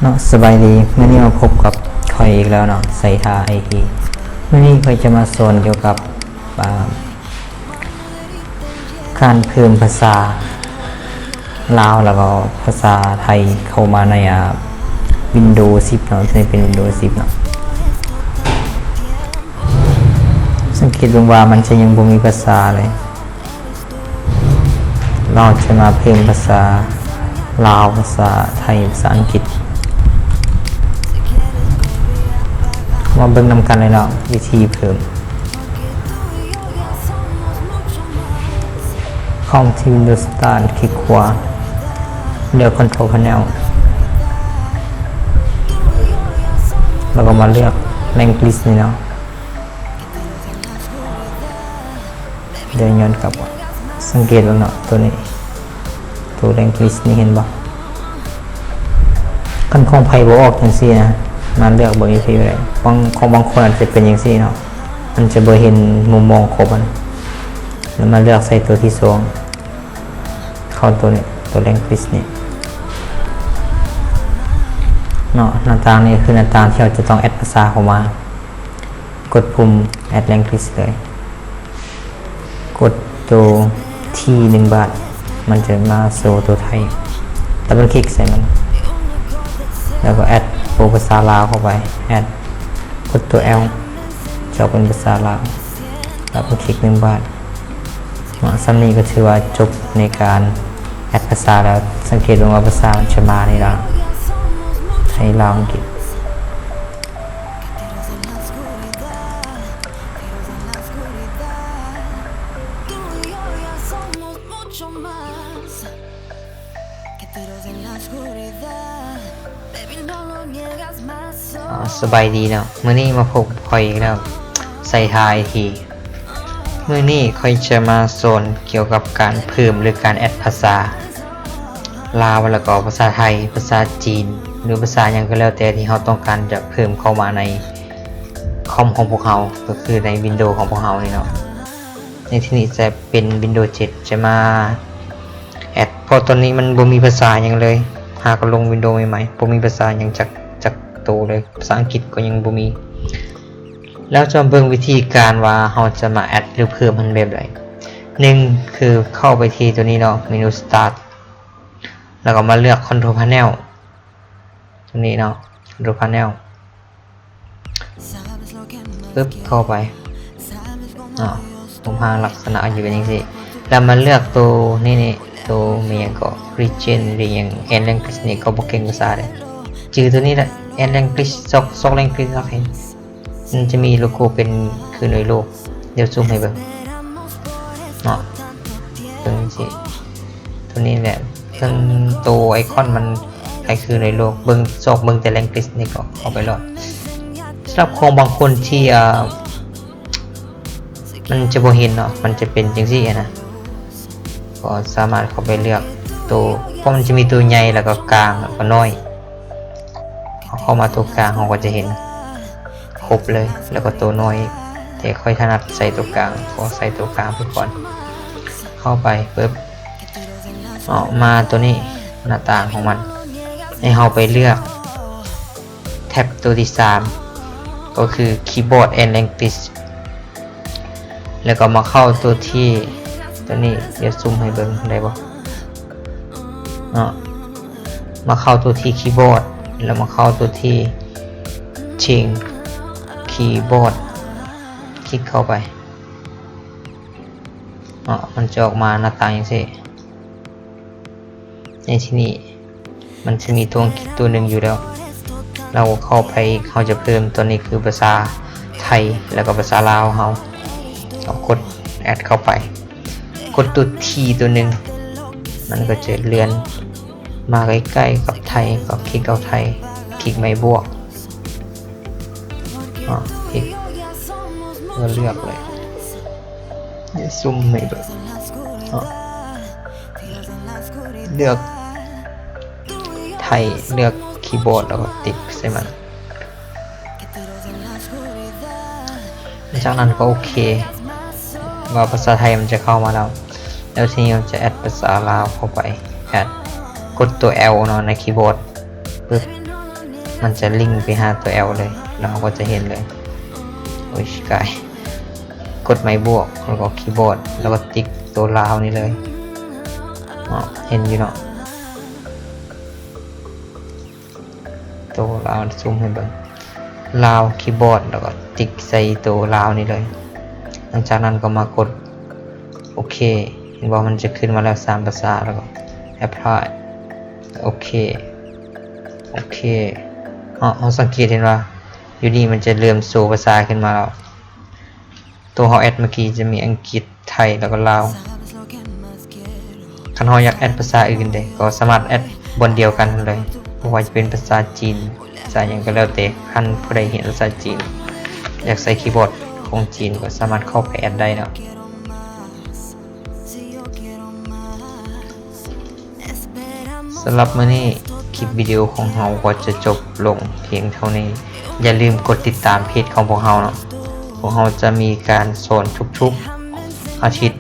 ເນາະ ສະບາຍດີ ມື້ນີ້ມາພົບກັບຂ້ອຍອີກແລ້ວເນາະ ໄຊທາ ໄອທີ ມື້ນີ້ຂ້ອຍຈະມາສອນກ່ຽວກັບ ອ່າ ການເພີ່ມພາສາລາວ ແລ້ວກໍພາສາໄທເຂົ້າມາໃນ ອ່າ ວິນໂດສິບເນາະ ໃນເປັນວິນໂດສິບເນາະ. ສັງເກດເບິ່ງວ່າມັນຈະຍັງບໍ່ມີພາສາເລີຍ. ເຮົາຈະມາເພີ່ມພາສາລາວ, ພາສາໄທ, ພາສາອັງກິດ. ມາເບິ່ງນຳກັນເລີຍເນາະ ວິທີເພີ່ມ. ເຂົ້າທີ່ Windows Start ຄລິກຂວາ ເລືອກ Control Panel ແລ້ວກໍມາເລືອກ Language ນີ້ເນາະ. ດຽວຍ້ອນກັບ ສັງເກດເບິ່ງເນາະ ໂຕນີ້ ໂຕ Language ນີ້ ເຫັນບໍ່? ຄັນຂອງໃຜບໍ່ອອກຈັ່ງຊີ້ນະ ມາເລືອກເບິ່ງຢູ່ພີ້ກໍໄດ້. ບາງ ຂອງບາງຄົນອາດຈະເປັນຈັ່ງຊີ້ເນາະ ມັນຈະບໍ່ເຫັນມຸມມອງຄົບຫັ້ນ. ແລ້ວມາເລືອກໃສ່ໂຕທີສອງ ເຂົ້າໂຕນີ້ ໂຕ Language ນີ້ເນາະ. ໜ້າຕ່າງນີ້ຄືໜ້າຕ່າງທີ່ເຮົາຈະຕ້ອງແອັດພາສາເຂົ້າມາ. ກົດປຸ່ມ Add Language ເລີຍ. ກົດໂຕ T ໜຶ່ງບາດ ມັນຈະມາໂຊໂຕໄທ. ດັບເບິນຄລິກໃສ່ມັນ ແລ້ວກໍແອັດໂຕພາສາລາວເຂົ້າໄປ. Add ກົດໂຕ L ຈະອອກເປັນພາສາລາວ. ດັບເບິນຄລິກໜຶ່ງບາດ. ເນາະ ສ່ຳນີ້ກໍຖືວ່າຈົບໃນການແອັດພາສາແລ້ວ. ສັງເກດເບິ່ງວ່າພາສາມັນຈະມານີ້ລະ ໄທ ລາວ ອັງກິດ. ອາ ສະບາຍດີເນາະ ມື້ນີ້ມາພົບກັບຂ້ອຍອີກແລ້ວ ໄຊທາ ໄອທີ ມື້ນີ້ຂ້ອຍຈະມາສອນກ່ຽວກັບການເພີ່ມ ຫຼື ການແອັດພາສາລາວ ແລ້ວກໍພາສາໄທ, ພາສາຈີນ ຫຼື ພາສາຫຍັງກໍແລ້ວແຕ່ທີ່ເຮົາຕ້ອງການຈະເພີ່ມເຂົ້າມາໃນຄອມຂອງພວກເຮົາ ກໍຄືໃນວິນໂດຂອງພວກເຮົານີ້ເນາະ. ໃນທີ່ນີ້ຈະເປັນວິນໂດເຈັດ ຈະມາແອັດ ເພາະຕອນນີ້ມັນບໍ່ມີພາສາຫຍັງເລີຍ. ຫາກໍລົງວິນໂດໃໝ່ໆ ບໍ່ມີພາສາຫຍັງຈັກ ຈັກໂຕເລີຍ. ພາສາອັງກິດກໍຍັງບໍ່ມີ. ແລ້ວຈະມາເບິ່ງວິທີການວ່າເຮົາຈະມາແອັດ ຫຼື ເພີ່ມມັນແບບໃດ. ໜຶ່ງ ຄືເຂົ້າໄປທີ່ໂຕນີ້ເນາະ ເມນູ Start ແລ້ວກໍມາເລືອກ Control Panel ໂຕນີ້ເນາະ Control Panel ປຶບ ເຂົ້າໄປເນາະ. ຮູບຮ່າງລັກສະນະມັນຈະເປັນຈັ່ງຊີ້ ແລ້ວມາເລືອກໂຕນີ້ນີ້ ໂຕແມ່ນຫຍັງເກາະ Region ຫຼືຫຍັງ Add Language ນີ້ ກໍບໍ່ເກັ່ງພາສາເດ້ ຈື່ໂຕນີ້ແຫຼະ Add Language ຊອກ ຊອກ Language ຊອກ ເຫັນ ມັນຈະມີໂລໂກ້ເປັນຄືໜ່ວຍໂລກ. ດຽວຊູມໃຫ້ເບິ່ງເນາະ ເບິ່ງຊີ້ ໂຕນີ້ແຫຼະ ເຊິ່ງໂຕໄອຄອນມັນ ໃຫ້ຄືໃນໂລກ ເບິ່ງ ຊອກເບິ່ງແຕ່ Language ນີ້ກໍເຂົ້າໄປໂລດ. ສຳລັບຂອງບາງຄົນທີ່ ເອີ ມັນຈະບໍ່ເຫັນເນາະ ມັນຈະເປັນຈັ່ງຊີ້ນະ ກໍສາມາດເຂົ້າໄປເລືອກໂຕ ເພາະມັນຈະມີໂຕໃຫຍ່ ແລ້ວກໍກາງ ແລ້ວກໍນ້ອຍ. ເຮົາເຂົ້າມາໂຕກາງ ເຮົາກໍຈະເຫັນຄົບເລີຍ ແລ້ວກໍໂຕນ້ອຍ ແຕ່ຂ້ອຍຖະໜັດໃສ່ໂຕກາງ ກໍໃສ່ໂຕກາງໄປກ່ອນ. ເຂົ້າໄປປຶບ ອອກມາໂຕນີ້ ໜ້າຕ່າງຂອງມັນ ໃຫ້ເຮົາໄປເລືອກແທັບໂຕທີສາມ ກໍຄື Keyboard and Language ແລ້ວກໍມາເຂົ້າໂຕທີ່ ໂຕນີ້ ດຽວຊູມໃຫ້ເບິ່ງໄດ້ບໍ່ເນາະ ມາເຂົ້າໂຕທີ່ Keyboard ແລ້ວມາເຂົ້າໂຕທີ່ Change Keyboard ຄລິກເຂົ້າໄປ. ເນາະ ມັນຈະອອກມາໜ້າຕາຈັ່ງຊີ້. ໃນທີ່ນີ້ມັນຈະມີຕົວອັງກິດຕົວໜຶ່ງຢູ່ແລ້ວ ເຮົາກໍເຂົ້າໄປອີກ ເຮົາຈະເພີ່ມຕົວນີ້ຄືພາສາໄທ ແລ້ວກໍພາສາລາວເຮົາ ເຮົາກົດແອັດເຂົ້າໄປ ກົດຕົວທີຕົວໜຶ່ງ ມັນກໍຈະເລື່ອນ ມາໃກ້ໆກັບໄທ ກໍຄລິກເອົາໄທ ຄລິກໄມ້ບວກ ອາ ຄລິກ ແລ້ວເລືອກເລີຍ ເດ ຊູມໃຫ້ເບິ່ງ ອາ ເລືອກໄທ ເລືອກຄີບອດ ແລ້ວກໍຕິກໃສ່ມັນ. ຈາກນັ້ນກໍໂອເຄ ວ່າພາສາໄທມັນຈະເຂົ້າມາແລ້ວ ແລ້ວທີນີ້ເຮົາຈະແອັດພາສາລາວເຂົ້າໄປ ແອັດ ກົດຕົວແອວເນາະ ໃນຄີບອດ ປຶບ ມັນຈະລິງໄປຫາຕົວ L ເລີຍ ແລ້ວເຮົາກໍຈະເຫັນເລີຍ. ໂອ້ຍ ກາຍ ກົດໄມ້ບວກ ແລ້ວກໍຄີບອດ ແລ້ວກໍຕິກໂຕລາວນີ້ເລີຍເນາະ ເຫັນຢູ່ເນາະ ໂຕລາວ ຊູມໃຫ້ເບິ່ງ ລາວຄີບອດ ແລ້ວກໍຕິກໃສ່ໂຕລາວນີ້ເລີຍ. ຫຼັງຈາກນັ້ນກໍມາກົດໂອເຄ ເຫັນບໍ່ ມັນຈະຂຶ້ນມາແລ້ວສາມພາສາ ແລ້ວກໍແອັບພລາຍ ໂອເຄ ໂອເຄເນາະ. ເຮົາສັງເກດເຫັນວ່າຢູ່ນີ້ມັນຈະເລີ່ມໂຊພາສາຂຶ້ນມາແລ້ວ. ໂຕເຮົາແອັດເມື່ອກີ້ຈະມີອັງກິດ ໄທ ແລ້ວກໍລາວ. ຄັນເຮົາຢາກແອັດພາສາອື່ນເດ ກໍສາມາດແອັດບ່ອນດຽວກັນຫັ້ນເລີຍ ບໍ່ວ່າຈະເປັນພາສາຈີນ ພາສາຫຍັງກໍແລ້ວແຕ່. ຄັນຜູ້ໃດຮຽນພາສາຈີນ ຢາກໃສ່ຄີບອດຂອງຈີນ ກໍສາມາດເຂົ້າໄປແອັດໄດ້ເນາະ. ສຳລັບມື້ນີ້ ຄລິບວິດີໂອຂອງເຮົາກໍຈະຈົບລົງພຽງເທົ່ານີ້. ຢ່າລືມກົດຕິດຕາມເພຈຂອງພວກເຮົາເນາະ. ພວກເຮົາຈະມີການສອນທຸກໆອາທິດ